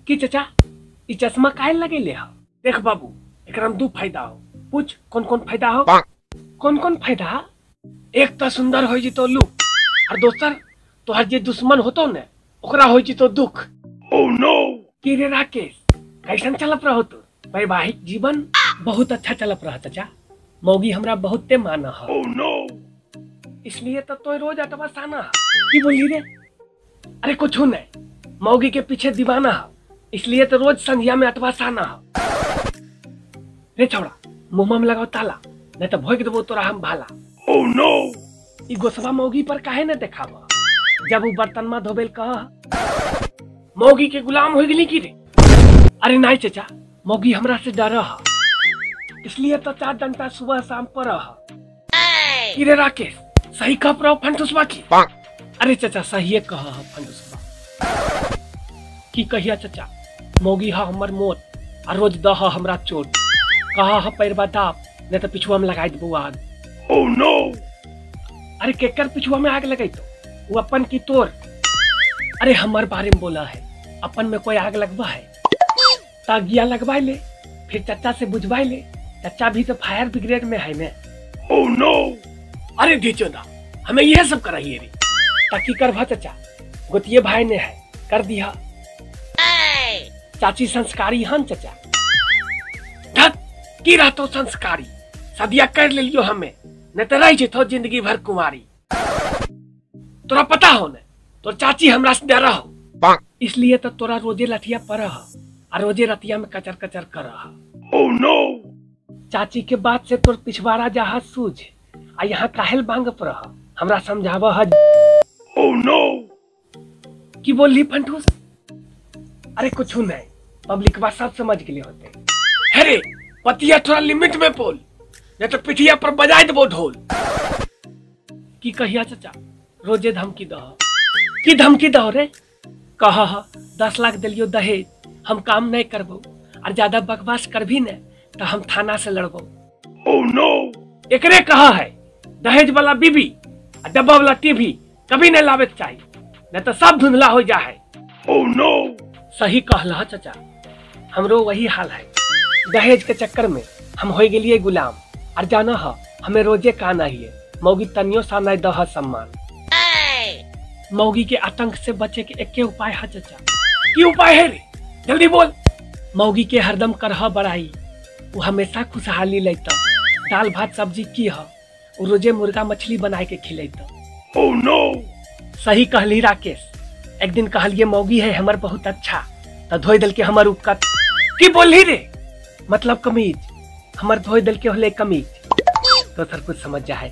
की चचा ई चश्मा काहे लगेले ह? देख बाबू एकरा में दू फायदा हो। पूछ कौन कौन फायदा हो? कौन कौन फायदा? एक तो सुंदर हो जितो लुक और दोसर तोहर जे दुश्मन होतो ने ओकरा हो जितो दुख। Oh no! की रे राकेश कैसन चलत रहो तू? वैवाहिक जीवन बहुत अच्छा चलत रहा चचा। मौगी हमरा बहुते माना है। Oh no! इसलिए तो तोय रोज अटवा साना है। की बोली रे? अरे कुछ नहीं, मौगी के पीछे दीवाना है इसलिए तो रोज संध्या में अटवा साना है। रे छौड़ा मुंह में लगाओ ताला नहीं तो भोग देबो तोरा हम भाला। Oh no! ई गोसवा मौगी पर काहे न देखावा जब वो बर्तन में धोबेल कह मौगी के गुलाम हो गेली की रे? अरे नहीं चचा, मौगी हमरा से डर है इसलिए तो चार डंडा सुबह शाम पर है। की रे राकेश सही कह रहो फंटुसवा की? अरे चचा सही कह फंटुसवा की। कहिया चचा मौगी हा हमर मोत आ रोज दह हमरा चोट। कहा हा पैरवा दाप नहीं तो पिछुआ में लगाई देबो आग। Oh no! अरे केकर पिछुआ में आग लगाई तो वो अपन की तोर? अरे हमार बारे में बोला है, अपन में कोई आग लगवा है तागिया लगवा ले फिर चचा से बुझवा ले। चचा भी तो फायर ब्रिगेड में है ने। Oh no! अरे ढीचोदा हमें यह सब कराइए रे। ताकि करभा चचा गोतिये भाई ने है कर दिया। चाची संस्कारी हन चचा। धत की रहतो संस्कारी, सदिया कर ले लियो हमें नहीं तो रह जेतो जिंदगी भर कुमारी। तोरा पता हो ने तो चाची हमरा से डरा हो इसलिए तो तोरा रोजे लठिया पर आ रोजे रतिया में कचर कचर कर। Oh no! चाची के बात से तोर पिछवाड़ा जहा सूझ आ यहाँ काहेल बांग पर हमरा समझावा है। Oh no! की बोली फंटूस? अरे कुछ नहीं, पब्लिक बात सब समझ के लिए होते। अरे पतिया थोड़ा लिमिट में बोल नहीं तो पिठिया पर बजाय देबो ढोल। की कहिया चचा रोजे धमकी दह। की धमकी दहो रे? कह 10 लाख दिलियो दहेज, हम काम नहीं करबो और ज्यादा बकवास करभी ने तो हम थाना से लड़बो। Oh no! एकरे कहा है दहेज वाला बीबी और डब्बा वाला टीवी कभी नहीं लावे चाहिए नहीं तो सब धुंधला हो जा है। Oh no! सही कहला चचा, हमरो वही हाल है। दहेज के चक्कर में हम हो गेलिए गुलाम और जाना है हमें रोजे काना ही है मौगी तनियो सा नहीं दह सम्मान। मौगी के आतंक से बचे के एक उपाय है चचा। की उपाय है रे? जल्दी बोल। मौगी के हरदम करह बढ़ाई, वो हमेशा खुशहाली लेता। दाल भात सब्जी की है वो रोजे मुर्गा मछली बनाए के खिलेता। Oh no! सही कहली राकेश, एक दिन कहलिए मौगी है हमर बहुत अच्छा तो धोई दल के हमर उपकत। की बोली रे? मतलब कमीज हमर धोई दल के होले कमीज। तो सर कुछ समझ जा है।